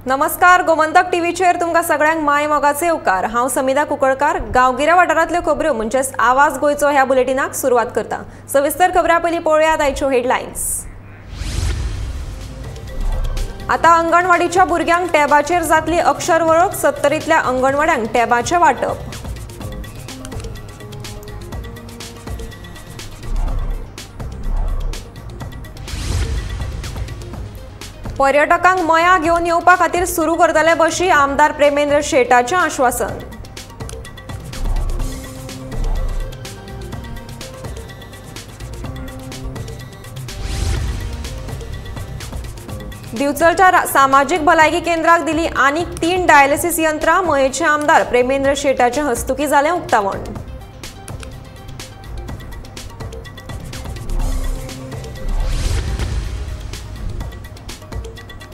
नमस्कार, गोमंतक टीव्हीचेर तुमकां सगळ्यांक my मोगाचे येवकार। हांव समिधा कुंकळकार। गांवगिऱ्या वाठारांतल्यो खबऱ्यो म्हणजेच आवाज गोंयचो ह्या बुलेटिनाक सुरवात करता। सविस्तर खबरां पयलीं पळोवया आयच्यो हेडलायन्स। आतां अंगणवाडीच्या भुरग्यांक टॅबाचेर जातली अक्षर वळख, 70तल्या अंगणवाड्यांक टॅबाचें वांटप। पर्यटकांक मया घेवन येवपा खातीर सुरू करतले बशी, आमदार प्रेमेंद्र शेटाचें आश्वासन। दिवचलच्या सामाजीक भलायकी केंद्राक दिली आनीक 3 डायलिसिस यंत्रां, मयेचे आमदार प्रेमेंद्र शेटाचे हस्तुकी जालें उक्तावण।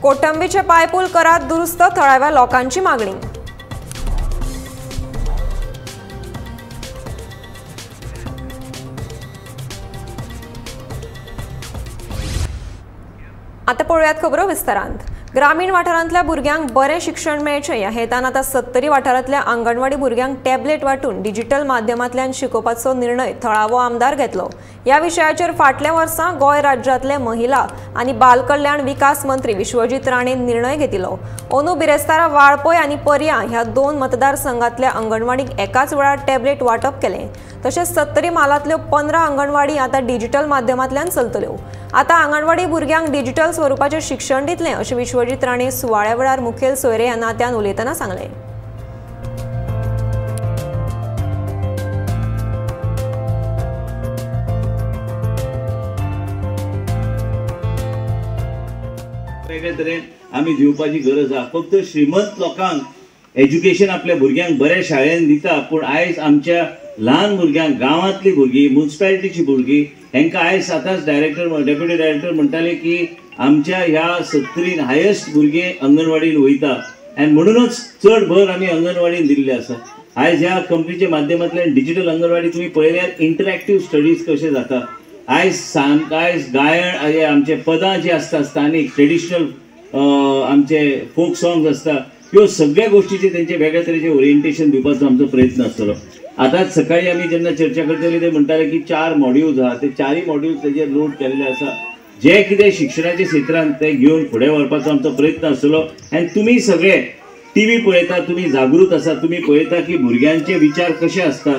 कोटंबीचे पायपूल करात दुरुस्त, थळाव्या लोकांची मागणी। आता पळोवयात खबरो विस्तारांत। ग्रामीण वाठारांतल्या भुरग्यांक बरें शिक्षण मेळचें ह्या हेतान आतां 70 वाठारांतल्या अंगणवाडी भुरग्यांक टॅबलेट वांटून डिजिटल माध्यमांतल्यान शिकोवपाचो निर्णय थळावो आमदार घेतलो। ह्या विशयाचेर फाटल्या वर्सा गोंय राज्यांतले महिला आनी बाल कल्याण विकास मंत्री विश्वजीत राणेन निर्णय घेतिल्लो। अंदू बिरेस्तारा वाळपय आनी पर्या ह्या 2 मतदारसंघांतल्या अंगणवाडींक एकाच वेळार टॅबलेट वांटप केलें। तशेंच 70 म्हालांतल्यो 15 अंगणवाडी आतां डिजिटल माध्यमांतल्यान चलतल्यो। आतां अंगणवाडी भुरग्यांक डिजिटल स्वरुपाचें शिक्षण दितलें अशें विश्वजीत राणे सुवाळ्या वेळार मुखेल सोयरे ह्या नात्यान उलयतना सांगलें। वेगळे तरेन आमी दिवपाची गरज आसा। फक्त श्रीमंत लोकांक एज्युकेशन आपल्या भुरग्यांक बऱ्या शाळेन दिता, पूण आयज आमच्या ल्हान भुरग्यांक, गांवांतली भुरगीं, म्युनिसिपालिटीची भुरगीं, हेंकां आयज आतांच डायरेक्टर, डेप्युटी डायरेक्टर म्हणटाले की आमच्या ह्या 70 हायस्ट भुरगे अंगणवाडीन वयता आनी म्हणूनच चड भर आमी अंगणवाडीन दिल्ले आसा। आयज ह्या कंपनीच्या माध्यमांतल्यान डिजिटल अंगणवाडी तुमी पळयल्यार इंटरॅक्टीव स्टडीज कशें जाता। आयज आयज गायन, आमचे पदां जी आसता स्थानीक ट्रेडिशनल आमचे फोक सॉंग्स आसता, ह्यो सगळ्या गोष्टीचे तेंचे वेगळ्या तरेचे ओरिएंटेशन दिवपाचो आमचो प्रयत्न आसतलो। आतांच सकाळी आमी जेन्ना चर्चा करतले ते म्हणटाले की 4 मॉड्यूल्स आहा, ते 4 मॉड्यूल्स तेजेर लोड केल्ले आसा। जे कितें शिक्षणाच्या क्षेत्रांत ते घेवन फुडें व्हरपाचो आमचो प्रयत्न आसतलो। आनी तुमी सगळे टीव्ही पळयता, तुमी जागृत आसा, तुमी पळयता की भुरग्यांचे विचार कशे आसता।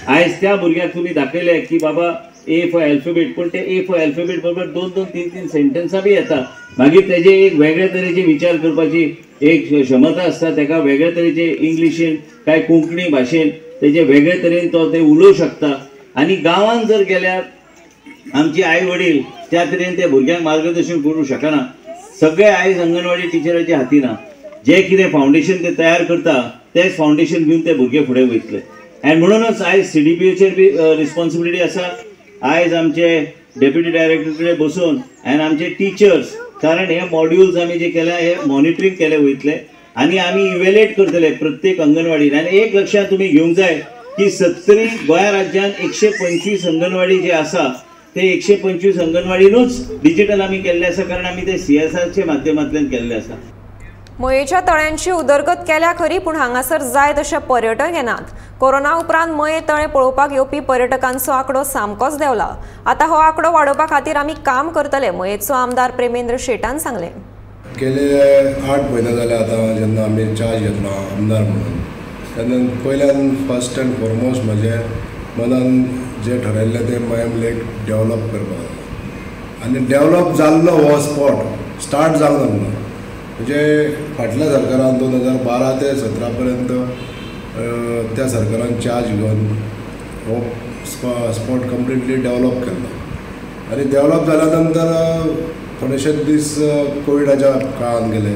आयज त्या भुरग्याक तुमी दाखयले की बाबा ए फॉर अल्फाबेट, पूण ते ए फॉर अल्फाबेट बरोबर 2 2 3 3 सेंटन्सां बी येता। मागीर तेजे एक वेगळे तरेचे विचार करपाची एक क्षमता आसता, तेका वेगळे तरेचे इंग्लिशीन काय कोंकणी भाशेन तेजे वेगळे तरेन तो ते उलोवंक शकता। आनी गांवांत जर गेल्यार आमची आई वडील त्या तरेन ते भुरग्यांक मार्गदर्शन करूंक शकना। सगळे आयज अंगणवाडी टिचराच्या हातीन जे कितें फावंडेशन ते तयार करता तेच फावंडेशन घेवन ते भुरगे फुडें वयतले। आनी म्हणूनच आयज CDPOचेर बी रिस्पॉन्सिबिलिटी आसा। आयज आमचे डेप्युटी डायरेक्टर कडेन बसून आनी आमचे टिचर्स, कारण हे मॉड्युल्स आमी जे केल्या हे मॉनिटरींग केले वयतले आनी आमी इव्हेल्युएट करतले प्रत्येक अंगणवाडीन। आनी एक लक्षांत तुमी घेवंक जाय की 70 गोंया राज्यांत 125 अंगणवाडी जे आसा ते 125 अंगणवाडीनूच डिजिटल आमी केल्ले आसा, कारण आमी ते CSRच्या माध्यमांतल्यान केल्ले आसा। मयेच्या तळ्यांची उदरगत केल्या खरी, पूण हांगासर जाय तशे पर्यटक येनात। कोरोना उपरांत मये तळे पळोवपाक येवपी पर्यटकांचो आंकडो सामकोच देंवला। आतां हो आंकडो वाडोवपा खातीर आमी काम करतले, मयेचो आमदार प्रेमेंद्र शेटान सांगलें। गेले 8 म्हयने जाले आतां जेन्ना आमी चार्ज घेतलो आमदार म्हणून, तेन्ना पयल्यान फर्स्ट एंड फॉरमोस्ट म्हजें मनान जें ठरयल्लें तें मयेम लेक डेवलप करपाक। आनी डेवलप जाल्लो हो स्पॉट स्टार्ट जावंक नासलो, म्हणजे फाटल्या सरकारान 2012 ते 17 पर्यंत त्या सरकारान चार्ज घेवन हो स्पॉट कंप्लिटली डेवलप केल्लो। आनी डेवलप जाल्या नंतर थोडेशे दीस कोविडाच्या काळान गेले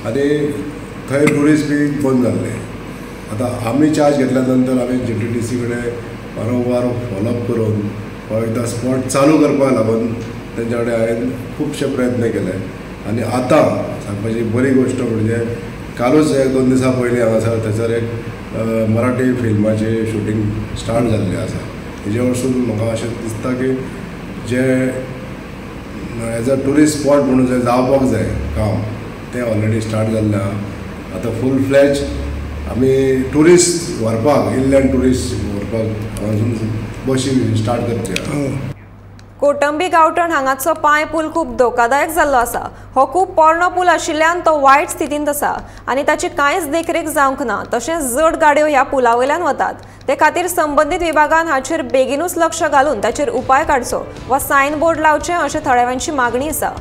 आनी थंय ट्युरिस्ट बी बंद जाल्ले। आतां आमी चार्ज घेतल्या नंतर आमी GTDC कडेन वारंवार फॉलोअप करून हो एकदां स्पॉट चालू करपाक लागून तेंच्या कडेन हांवें खुबशे प्रयत्न केले। आनी आतां सांगपाची बरी गोश्ट म्हणजे कालूच 1-2 दिसां पयलीं हांगासर थंयसर एक मराठी फिल्माचें शुटींग स्टार्ट जाल्लें आसा। हेजे वरसून म्हाका अशें दिसता की जे एज अ ट्युरिस्ट स्पॉट म्हणून जर जावपाक जाय काम तें ऑलरेडी स्टार्ट जाल्लें आहा. आतां फूल फ्लॅज आमी ट्युरिस्ट व्हरपाक, इनलँड ट्युरिस्ट व्हरपाक हांगासून बशी स्टार्ट करचे. कोटंबी गावठण हांगाचो पांय पूल खूब धोकादायक जाल्लो आसा. हो खूब पोरणो पूल आशिल्ल्यान तो वायट स्थितींत आसा आनी ताची कांयच देखरेख जावंक ना. तशेंच जड गाडयो ह्या पुला वयल्यान वतात. ते खातीर संबंदीत विभागान हाचेर बेगीनूच लक्ष घालून ताचेर उपाय काडचो वा सायन बोर्ड लावचें अशें थळाव्यांची मागणी आसा.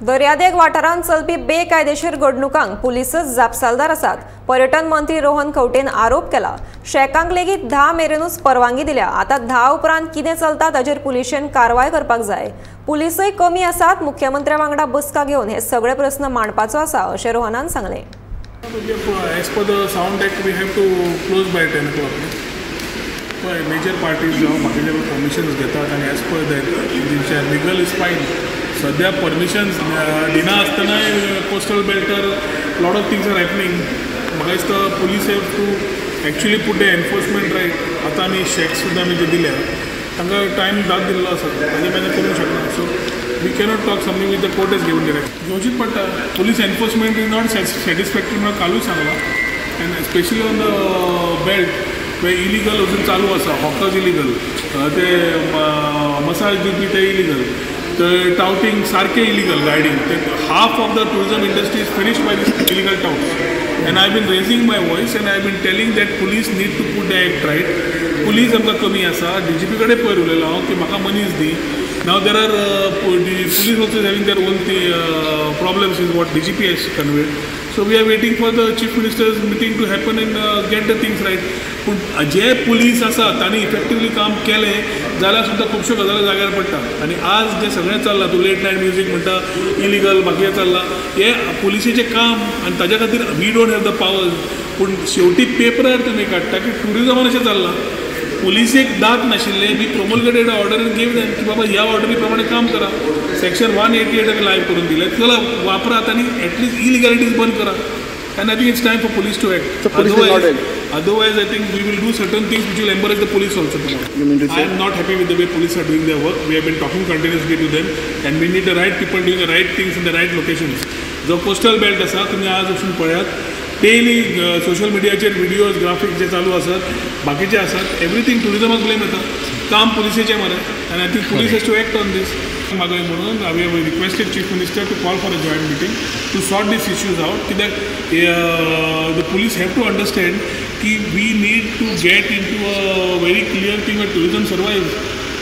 दर्यादेग वाठारांत चलपी बेकायदेशीर घडणुकांक पुलिसच जापसालदार आसात. पर्यटन मंत्री रोहन खंवटेन आरोप केला. शेकांक लेगीत 10 मेरेनूच परवानगी दिल्या. आतां 10 उपरांत कितें चलता ताचेर पुलिशेन कारवाय करपाक जाय. पुलिसय कमी आसात. मुख्यमंत्र्या वांगडा बसका घेवन हे सगळे प्रस्न मांडपाचो आसा अशें रोहनान सांगलें. As per the sound act, we have to close by 10 o'clock. Major parties जावं बाकीचे परमिशन्स घेतात आनी as per that legal is fine. सद्या परमिशन्स दिना आसतनाय coastal बेल्टर lot of things are happening. म्हाका दिसता police have to actually put the enforcement right. आतां आमी शॅक्स सुद्दां आमी जे दिल्या तांकां टायम दाद दिल्लो आसा, ताजे मागीर करूंक शकना. So we cannot talk something with the court is given direct. घेवचीच पडटा. Police enforcement is not satisfactory म्हणून कालूय सांगलां. And specially on the belt way illegal अजून चालू आसा. हॉकर्स इलिगल, ते मसाज दिवपी ते इलिगल, तर टावटींग सारकें illegal guiding. Half of the tourism industry is finished by this illegal touts. And I been raising my voice and I been telling that police need to put the act right. Police आमकां कमी आसा. D G P कडेन पयर उलयलो हांव की म्हाका मनीस दी. Now there are police also having their own problems is what D G P has conveyed. So we are waiting for the chief minister's meeting to happen and get the things right. पूण जे police आसा तांणी effectively काम केलें जाल्यार सुद्दां खुबश्यो गजाली जाग्यार पडटा. आनी आज जें सगळें चल्लां, तूं लेट नायट म्युजीक म्हणटा, इलिगल बाकी चल्लां, हें पुलिसेचें काम आनी ताज्या खातीर we don't have the powers. पूण शेवटी पेपरार तुमी काडटा की ट्युरिजमान अशें चल्लां. पुलिसेक दाद नाशिल्ले. We promulgated order and give them की बाबा ह्या ऑर्डरी प्रमाणे काम करा. सेक्शन 188 आमी लायव्ह करून दिलें, चला वापरात आनी एटलिस्ट इलिगॅलिटीज बंद करा. And I think it's time for police to act. So police will not act. Otherwise, I think we will do certain things which will embarrass the police also tomorrow. You mean to say? I am not happy with the way police are doing their work. We have been talking continuously to them, and we need the right people doing the right things in the right locations. जो coastal belt आसा तुमी आज वचून पळयात, daily social मिडियाचेर videos, graphics जे चालू आसात, बाकीचे आसात, एवरीथींग ट्युरिजमाक ब्लेम येता. काम पुलिसेचें मरे. And I think police has to act on this. मागय म्हणून we have requested chief minister to call for a joint meeting to sort these issues out. कित्याक the police have to understand की we need to get into a very clear thing where tourism survives.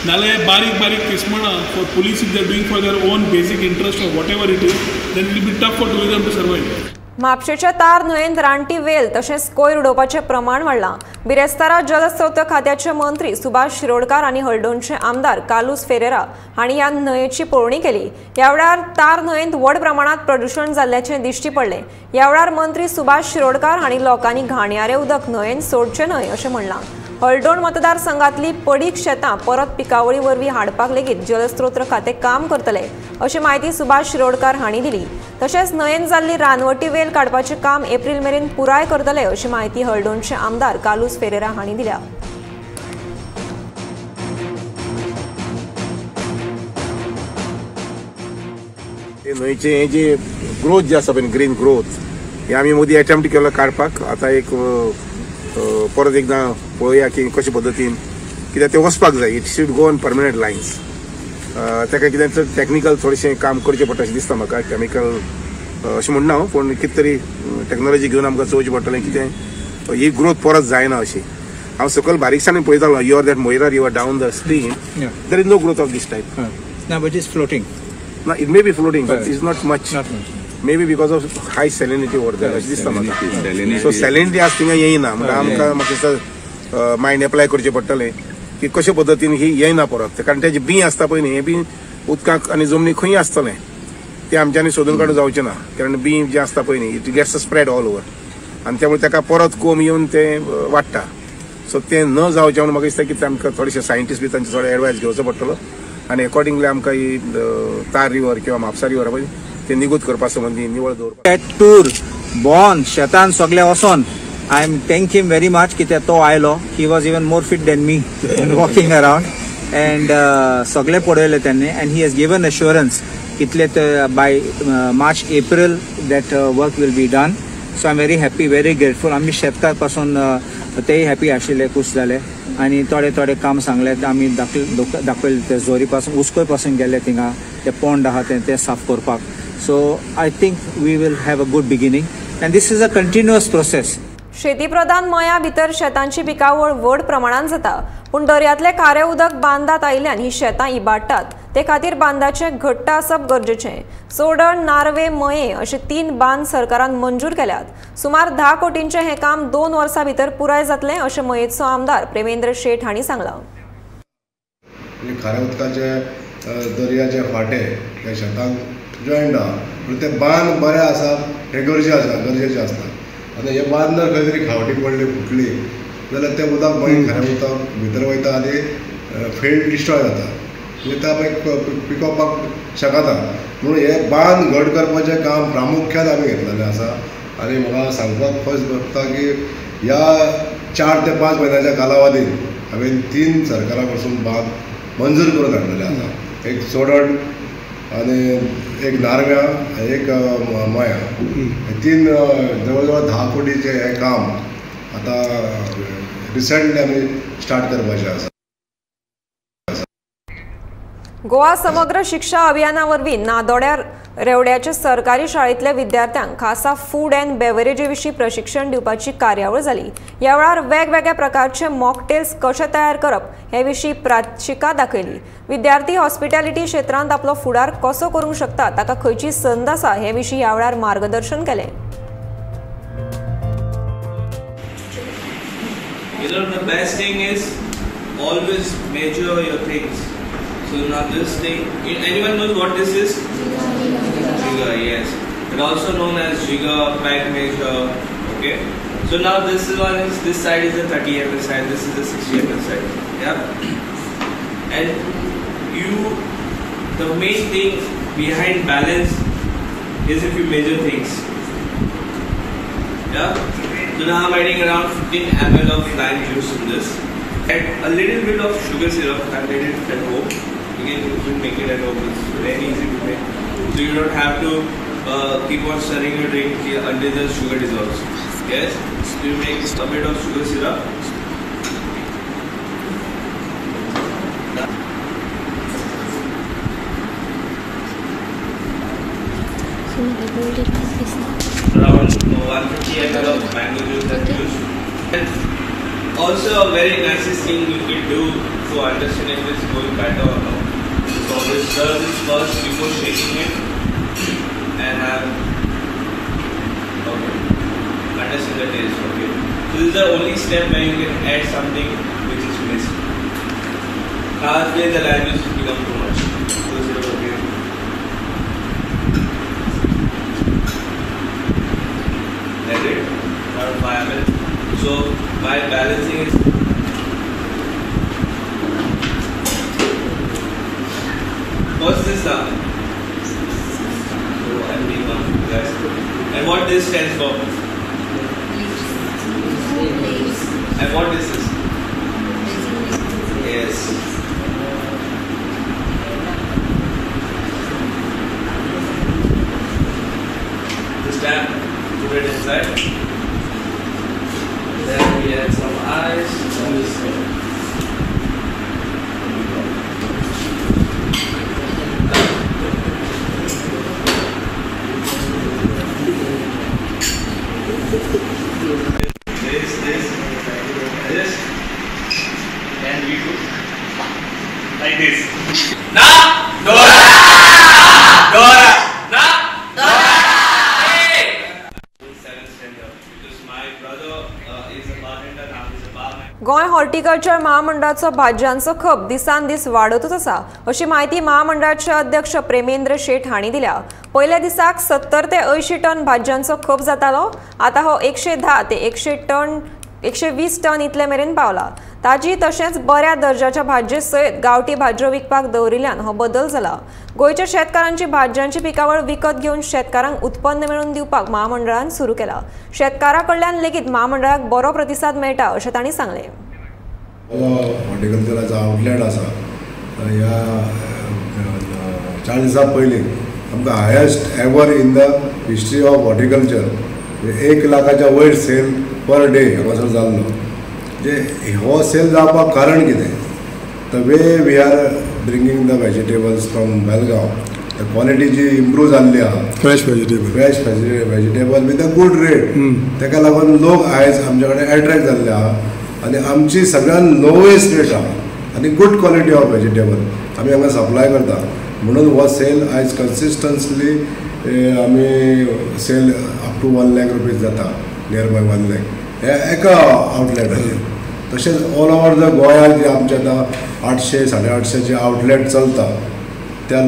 नाल्यार बारीक बारीक किस्मणां for police if they are doing for their own basic interest or whatever it is, then it will be tough for tourism to survive. म्हापशेच्या तार न्हंयेंत रानटी वेल तशेंच कोयर उडोवपाचें प्रमाण वाडलां. बिरेस्तारा जलस्रोत खात्याचे मंत्री सुभाष शिरोडकार आनी हळदोणचे आमदार कार्लुस फेरेरा हांणी ह्या न्हंयेची पळोवणी केली. ह्या वेळार तार न्हंयेंत व्हड प्रमाणांत प्रदूशण जाल्ल्याचें दिश्टी पडलें. ह्या वेळार मंत्री सुभाष शिरोडकार हांणी लोकांनी घाणयारें उदक न्हंयेंत सोडचें न्हय अशें म्हणलां. हळदोण मतदारसंघातली पडीक शेतां परत पिकावळी वरवीं हाडपाक लेगीत जलस्रोत खातें काम करतले अशी म्हायती सुभाष शिरोडकार हांणी दिली. तशेंच न्हंयेंत जाल्ली रानवटी वेल काडपाचें काम एप्रील मेरेन पुराय करतले अशी म्हायती हळदोणचे आमदार कार्लुस फेरेरा हांणी दिल्या. न्हंयचें हें जे ग्रोथ जे आसा पळय, ग्रीन ग्रोथ, हें आमी मदीं एटेम्प्ट केलो काडपाक. आतां एक परत एकदां पळोवया की कशे पद्दतीन, कित्याक तें वचपाक जाय. It should go on permanent lines. ताका कितें तर टॅक्निकल थोडेशें काम करचें पडटा अशें दिसता म्हाका. केमिकल अशें म्हणना हांव, पूण कितें तरी टॅक्नोलॉजी घेवन आमकां चोवचें पडटलें कितें ही ग्रोथ परत जायना अशी. हांव सकयल बारीकसाणेन पळयतालो, you are that Moira river down the stream, there is no growth of this type. ना, but it's floating. ना, it may be floating but it's not much. May be because of high salinity over there अशें दिसता म्हाका. So सॅलिनिटी आज थिंगा येयना म्हणल्यार आमकां म्हाका दिसता मायंड एप्लाय करचें पडटलें की कशे पद्दतीन ही येयना परत. कारण तेजें बीं आसता पळय न्ही, हें बीं उदकाक आनी जमनीक खंय आसतलें तें आमच्यांनी सोदून काडूंक जावचें ना. कारण बीं जें आसता पळय न्ही, it gets spread all over. आनी त्यामुळे ताका परत कोंब येवन तें वाडटा. सो तें न जावचें म्हणून म्हाका दिसता की आमकां थोडेशे सायंटिस्ट बी तांचे थोडे एडवायस घेवचो पडटलो आनी एकॉर्डिंगली आमकां ही तार रिवर किंवा म्हापसा रिवर पळय ते निगूत करपा संबंदी निवळ दवरपा. टूर बॉन शेतान सगळे वचोन I am thank him very much कित्याक तो आयलो. He was even more fit than me walking around and सगळे पळयले तेन्ना and he has given assurance कितले by March April that work will be done. So I am very happy, very grateful. आमी शेतकार पासून तेय हॅपी आशिल्ले, खूश जाले आनी थोडे थोडे काम सांगले आमी दाखयले. ते जोरी पासून उस्कोय पासून गेले थिंगा ते पोंड आहा ते साफ करपाक. So I think we will have a good beginning and this is a continuous process. शेतीप्रधान मया भितर शेतांची पिकावळ व्हड प्रमाणात जाता, पूण दर्यांतले खारें उदक बांदात आयिल्ल्यान ही शेतां इबाडटात. ते खातीर बांदाचें घट्ट आसप गरजेचें. चोडण, नार्वे, मये अशे 3 बांद सरकारान मंजूर केल्यात. सुमार 10 कोटींचें हें काम 2 वर्सां भितर पुराय जातलें अशें मयेचो आमदार प्रेमेंद्र शेट हांणी सांगलां. खाऱ्या उदकाचे दर्याचे फांटे हे शेतांक जॉयंट आहा, पूण ते बांद बरे आसप हें गरजेचें आसता. आतां हे बांद जर खंय तरी खावटी पडली, फुटली जाल्यार तें उदक मागीर खारें उदक भितर वयता आनी फिल्ड डिस्ट्रॉय जाता, म्हणजे ते मागीर पिकोवपाक शकना. म्हणून हे बांद घट करपाचें काम प्रामुख्यान आमी घेतलेलें आसा आनी म्हाका सांगपाक खोस भोगता की ह्या 4 ते 5 म्हयन्याच्या कालावधीन हांवें 3 सरकारा कडसून बांद मंजूर करून हाडलेले आसा. एक चोडण आनी एक नार्व्या, एक मया, 3 जवळ जवळ 10 कोटीचें हें काम आतां रिसंटली आमी स्टार्ट करपाचें आसा. गोवा समग्र शिक्षा अभियाना वरवीं नादोड्या रेवड्याचे सरकारी शाळेंतल्या विद्यार्थ्यांक खासा फूड अँड बेवरेजी विशीं प्रशिक्षण दिवपाची कार्यावळ जाली. ह्या वेळार वेगवेगळ्या प्रकारचे मॉकटेल्स कशे तयार करप हे विशीं प्रात्यक्षिकां दाखयली. विद्यार्थी हॉस्पिटॅलिटी क्षेत्रांत आपलो फुडार कसो करूंक शकता, ताका खंयची संद आसा हे विशीं ह्या वेळार मार्गदर्शन केलें. You know, the best thing is always measure your things. So now this thing, anyone knows what this is? Jigger, yes. It also known as jigger, pack measure. Okay. So now this one is, this side is the 30 ml side, this is the 60 ml side. Yeah. And you, the main thing behind balance is if you measure things. Yeah. So now I'm adding around 15 ml of lime juice in this. Add a little bit of sugar syrup. I made it at home. You can make it at home. It's very easy to make. So you don't have to keep on stirring your drink until the sugar dissolves. Yes. So you make a bit of sugar syrup. Around 150 ml of mango juice that we use. And also a very nicest thing you can do to understand if it's going better or not. So always stir this first before shaking it and have okay, understand the taste. Okay. So this is the only step where you can add something which is missing. Lastly, the lime juice has become too much. So syrup, okay. That's it. Around 5 ml. So by balancing it, what's this now? So I'm being one for you guys. And what this stands for? Leaves. And what this is? Yes. This time, put it inside. Then we add some ice. This, and we do like this. Na, Dora, Dora, na, Dora. Hey! Seventh standard, because my brother is a bartender, now he's a barman. Goa horticulture महामंडळाचो भाजयांचो खप दिसान दीस वाडतूच आसा अशी म्हायती महामंडळाचे अध्यक्ष प्रेमेंद्र शेट हांणी दिल्या. पयल्या दिसाक 70 ते 80 टन भाजयांचो खप जातालो, आतां हो 110 ते 120 टन इतले मेरेन पावला. ताजी तशेंच बऱ्या दर्जाच्या भाजये सयत गांवठी भाजयो विकपाक दवरिल्ल्यान हो बदल जाला. गोंयच्या शेतकारांची भाजयांची पिकावळ विकत घेवन शेतकारांक उत्पन्न मेळोवन दिवपाक महामंडळान सुरू केला. शेतकारां कडल्यान लेगीत महामंडळाक बरो प्रतिसाद मेळटा अशें तांणी सांगलें. हॉर्टिकल्चराचो आउटलेट आसा ह्या 4 दिसां पयलीं आमकां highest ever in the history of horticulture 1 लाखाच्या वयर सेल पर डे हांगासर जाल्लो. म्हणजे हो सेल जावपाक कारण कितें, the way we are bringing the vegetables from Belgaum, the quality ji improve जाल्ली आहा, fresh vegetable, fresh vegetable with a good rate, ताका लागून लोक आयज आमच्या कडेन एट्रेक्ट जाल्ले आहा आनी आमची सगळ्यान लोवेस्ट रेट आहा आनी गुड क्वॉलिटी ऑफ वेजिटेबल आमी हांगा सप्लाय करता. म्हणून हो सेल आयज कन्सिस्टन्सली आमी sale up to 1 lakh rupees जाता, नियर बाय 1 लाख हे एका आउटलेटाचेर. तशेंच ऑल ओवर the गोंयांत जे आमचे आतां 800 850 जे आउटलेट चलता त्या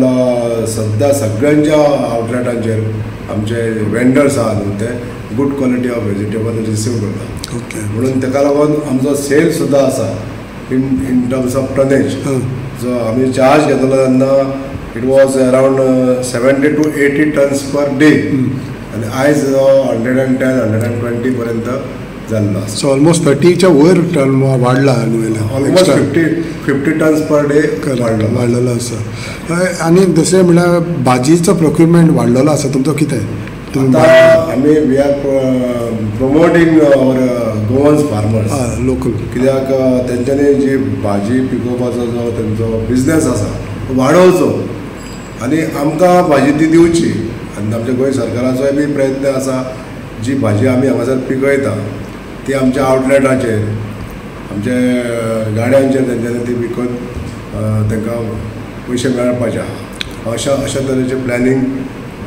सद्या सगळ्यांच्या आउटलेटांचेर आमचे वेंडर्स आहा न्हू ते good quality of vegetable receive करता. ओके, म्हणून ताका लागून आमचो सेल सुद्दां आसा इन टर्म्स ऑफ टनेज जो आमी चार्ज घेतलो तेन्ना it was around 70 to 80 tons per day आनी आयज 110 120 पर्यंत जाल्लो आसा. सो ऑलमोस्ट 30च्या वयर टन वाडला न्हू, ऑलमोस्ट 50 टन्स पर डे वाडलेलो आसा. आनी दुसरें म्हणल्यार भाजयेचो प्रोक्युरमेंट वाडलेलो आसा तुमचो कितें? आतां आमी we are promoting our Goans farmers local, कित्याक तेंच्यांनी जी भाजी पिकोवपाचो जो तेंचो बिजनेस आसा तो वाडोवचो आनी आमकां भाजी ती दिवची. आनी आमच्या गोंय सरकाराचोय बी प्रयत्न आसा जी भाजी आमी हांगासर पिकयता ती आमच्या आउटलेटाचेर आमच्या गाड्यांचेर तेंच्यांनी ती विकून तांकां पयशे मेळपाचे आहा. अशा तरेचें प्लॅनिंग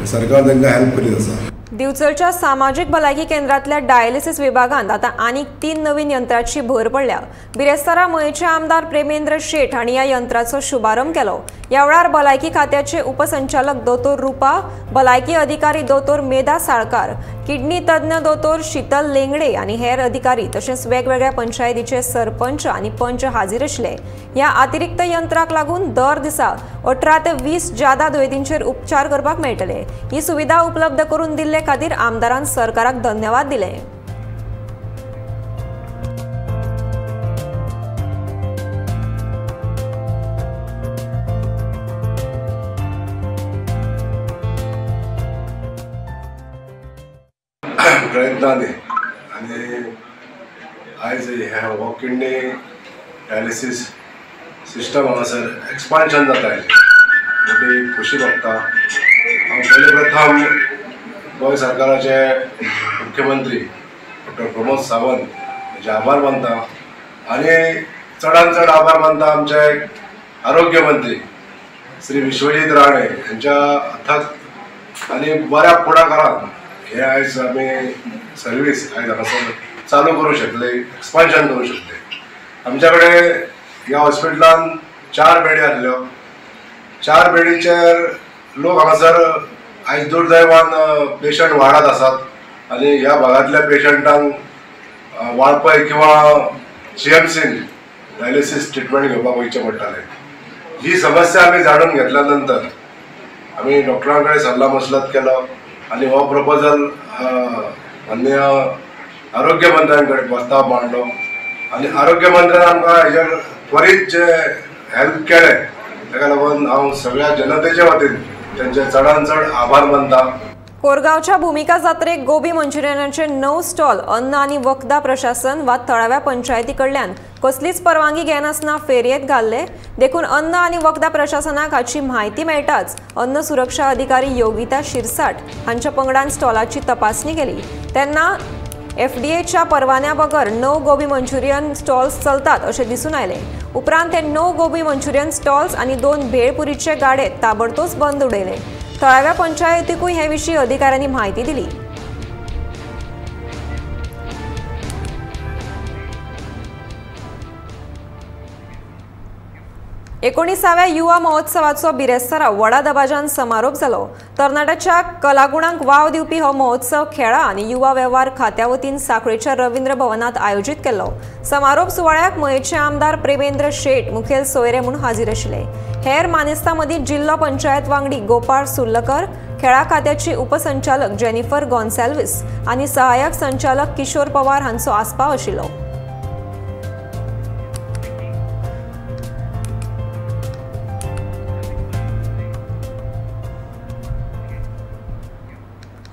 सरकार तांकां हेल्प करीत आसा. दिवचलच्या सामाजीक भलायकी केंद्रांतल्या डायलिसिस विभागांत आतां आनीक 3 नवीन यंत्राची भर पडल्या. बिरेस्तारा मयेचे आमदार प्रेमेंद्र शेट हांणी ह्या यंत्राचो शुभारंभ केलो. ह्या वेळार भलायकी खात्याचे उपसंचालक दोतोर रुपा, भलायकी अधिकारी दोतोर मेधा साळकार, किडनी तज्ञ दोतोर शीतल लेंगडे आनी हेर अधिकारी तशेंच वेगवेगळ्या पंचायतीचे सरपंच आनी पंच हाजीर आशिल्ले. ह्या अतिरिक्त यंत्राक लागून दर दिसा 18 ते 20 जादा दुयेंतींचेर उपचार करपाक मेळटले. ही सुविधा उपलब्ध करून दिल्ले खातीर आमदारान सरकाराक धन्यवाद दिले. प्रयत्नांनी आनी आयज हे हो किडनी डायलिसीस सिस्टम हांगासर एक्सपान्शन जाता मोठी खोशी भोगता. हांव पयले प्रथम गोंय सरकाराचे मुख्यमंत्री डॉक्टर प्रमोद सावंत हांचे आभार मानता आनी चडान चड आभार मानता आमचे आरोग्य मंत्री श्री विश्वजीत राणे हांच्या अथक आनी बऱ्या फुडाकारान हे आयज आमी सर्वीस आयज हांगासर चालू करूं शकले, एक्सपान्शन करूं शकले. आमच्या कडेन ह्या हॉस्पिटलान 4 बेडी आसल्यो, 4 बेडीचेर लोक हांगासर आयज दुर्दैवान पेशंट वाडत आसात आनी ह्या भागांतल्या पेशंटांक वाळपय किंवा जीएमसीन डायलिसीस ट्रिटमेंट घेवपाक वयचें पडटालें. ही समस्या आमी जाणून घेतल्या नंतर आमी डॉक्टरां कडेन सल्ला मसलत केलो आनी हो प्रपोजल माननीय आरोग्य मंत्र्यां कडेन प्रस्ताव मांडलो आनी आरोग्य मंत्र्यान आमकां हेजेर त्वरीत जे हेल्प केलें ताका लागून हांव सगळ्या जनतेच्या वतीन त्यांचे चडान चड आभार मानता. कोरगांवच्या भूमिका जात्रेक गोबी मंचुरियनाचे 9 स्टॉल अन्न आनी वखदां प्रशासन वा थळाव्या पंचायती कडल्यान कसलीच परवानगी घेनासतना फेरयेंत घाल्ले देखून अन्न आनी वखदां प्रशासनाक हाची म्हायती मेळटाच अन्न सुरक्षा अधिकारी योगिता शिरसाट हांच्या पंगडान स्टॉलाची तपासणी केली. तेन्ना एफडीएच्या परवान्या बगर 9 गोबी मंचुरियन स्टॉल्स चलतात अशें दिसून आयलें. उपरांत ते 9 गोबी मंचुरियन स्टॉल्स आनी 2 भेळपुरीचे गाडे ताबडतोब बंद उडयले. थळाव्या पंचायतीकूय हे विशीं अधिकाऱ्यांनी म्हायती दिली. एकोणिसाव्या युवा महोत्सवाचो बिरेस्तारा व्हडा दबाज्यान समारोप जालो. तरणाट्याच्या कलागुणांक वाव दिवपी हो महोत्सव खेळां आनी युवा वेव्हार खात्या वतीन सांखळेच्या रवींद्र भवनांत आयोजीत केल्लो. समारोप सुवाळ्याक मयेचे आमदार प्रेमेंद्र शेट मुखेल सोयरे म्हूण हाजीर आशिल्ले. हेर मानेस्तां मदीं जिल्लो पंचायत वांगडी गोपाळ सुर्लकर, खेळां खात्याची उपसंचालक जेनिफर गोन्साल्वीस आनी सहाय्यक संचालक किशोर पवार हांचो आस्पाव आशिल्लो.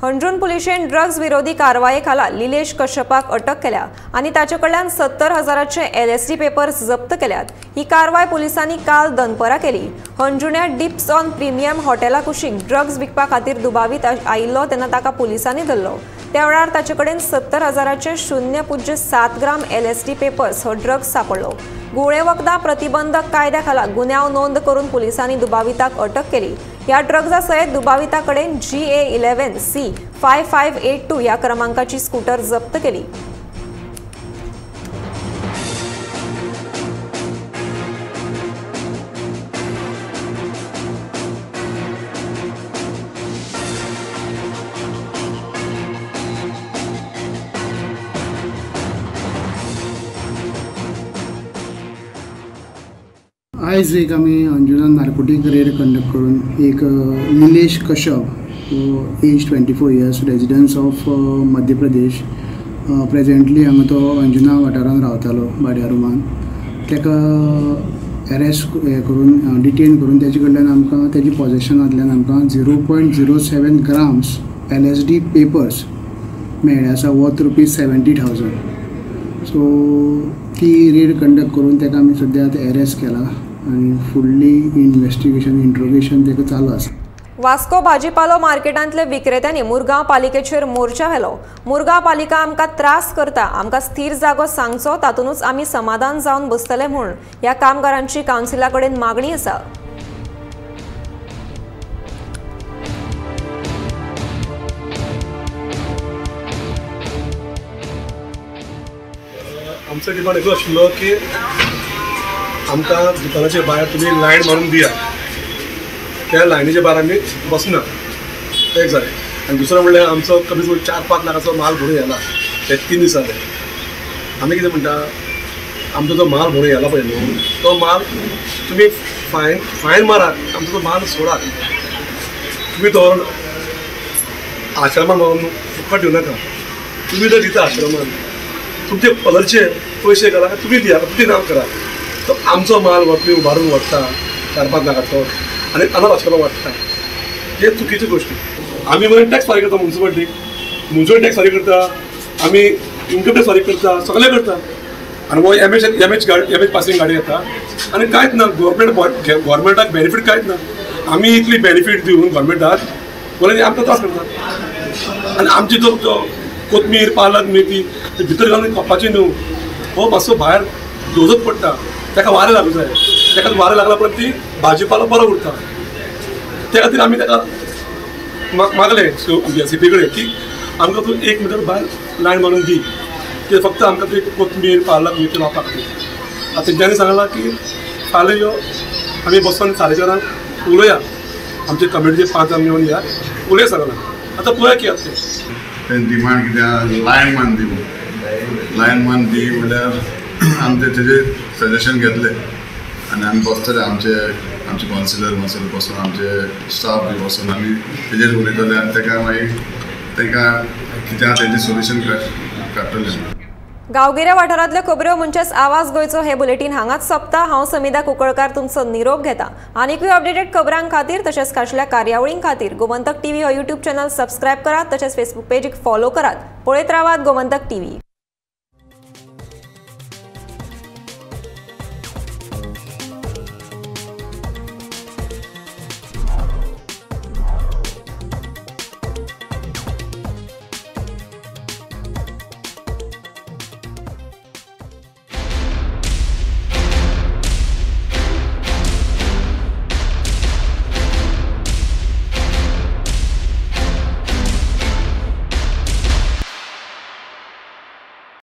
हणजूण पुलिशेन ड्रग्ज विरोधी कारवाये खाला लिलेश कश्यपाक अटक केल्या आनी ताचे कडल्यान 70,000 LSD papers जप्त केल्यात. ही कारवाय पुलिसांनी काल दनपरां केली. हणजुण्या डिप्स ऑन प्रिमियम हॉटेला कुशीक ड्रग्ज विकपा खातीर दुबावीत आयिल्लो तेन्ना ताका पुलिसांनी धरलो. त्या वेळार ताचे कडेन 70,000 0.07 ग्राम LSD papers हो ड्रग्ज सापडलो. गुळे वखदां प्रतिबंधक कायद्या खाला गुन्यांव नोंद करून पुलिसांनी दुबाविताक अटक केली. ह्या ड्रग्जा सयत दुबाविता कडेन GA 11 C 5582 ह्या क्रमांकाची स्कूटर जप्त केली. आयज एक आमी अंजुनान नार्कोटीक रेड कंडक्ट करून एक Nilesh Kashyap, age 24 years, residence of Madhya Pradesh, presently हांगा तो अंजुना वाठारान रावतालो भाड्या रुमान, ताका एरेस्ट हें करून डिटेन करून तेजे कडल्यान आमकां तेजे पॉजेशनांतल्यान आमकां 0.07 ग्राम्स LSD papers मेळ्ळे आसा, वर्थ ₹70,000. सो ती रेड कंडक्ट करून ताका आमी सद्या आतां एरेस्ट केला आनी फुडली इन्वेस्टिगेशन इंट्रोगेशन ताका चालू आसा. वास्को भाजीपालो मार्केटांतले विक्रेत्यांनी मुरगांव पालिकेचेर मोर्चा व्हेलो. मुरगांव पालिका आमकां त्रास करता, आमकां स्थीर जागो सांगचो, तातूंतच आमी समाधान जावन बसतले म्हूण ह्या कामगारांची कावन्सिला कडेन मागणी आसा. आमचो डिमांड एकलो आशिल्लो की आमकां दुकानाचे भायर तुमी लायन मारून दिया, त्या लायनीच्या भायर आमी बसना, एक जालें. आनी दुसरें म्हणल्यार आमचो कमीत कमी 4-5 लाखाचो माल भरून येला हे 3 दिसांनी. आमी कितें म्हणटा, आमचो जो माल भरून येला पळय न्हू तो माल तुमी फायन मारात, आमचो तो माल सोडात, तुमी तो आश्रमान मारून फुकट दिवं नाका. तुमी जर दिता आश्रमान तुमचे पलरचे पयशे घाला, तुमी दिया, तुमी नांव करा. तो आमचो माल तुमी उबारून व्हरता 4-5 लाखाचो आनी अनाथ आश्रमाक वाडटा, हे चुकीची गोश्टी. आमी मरे टॅक्स फारीक करता, मुन्सिपालिटीक मुन्सिपल टॅक्स फारीक करता, आमी इन्कम टॅक्स फारीक करता, सगळें करता. आनी हो एम एच गाडी, एम एच पासिंग गाडी येता आनी कांयच ना. गव्हर्मेंटाक बेनिफीट कांयच ना. आमी इतली बेनिफीट दिवन गव्हर्मेंटाक बरें आमकां त्रास करता. आनी आमची जो कोथमीर पालक मेथी भितर घालून खावपाची न्हू, हो मातसो भायर दवरच पडटा, ताका वारें लागूं जाय. ताका वारें लागला उपरांत ती भाजीपालो बरो उरता. त्या खातीर आमी ताका मागलें सीपी कडेन की आमकां तूं 1 मिटर भायर लायन मारून दी, ते फक्त आमकां ती कोथमीर पालक मेथी लावपा खातीर. आतां तेंच्यांनी सांगलां की फाल्यां यो, आमी बसून 4:30 उलोवया, आमचे कमिटीचे 5 जाण येवन या उलय सांगलां. आतां पळोवया कितें आसा तें. डिमांड कितें, लायन मान दी म्हणून, लायन मान दी म्हणल्यार आमी तेजेर सजेशन घेतले आनी आमी बसतले, आमचे आमचे कावन्सिलर मातसो बसून, आमचे स्टाफ बी बसून आमी तेजेर उलयतले आनी तेका मागीर तांकां कितें आसा तेजें सोल्युशन काडटले. गांवगिऱ्या वाठारांतल्यो खबऱ्यो म्हणजेच आवाज गोंयचो हे बुलेटीन हांगाच सोंपता. हांव समिधा कुंकळकार तुमचो निरोप घेता. आनीकूय अपडेटेड खबरां खातीर तशेंच खाशेल्या कार्यावळीं खातीर गोमंतक टीव्ही हो यूट्यूब चॅनल सबस्क्रायब करात, तशेंच फेसबूक पेजीक फॉलो करात. पळयत रावात गोमंतक टीव्ही.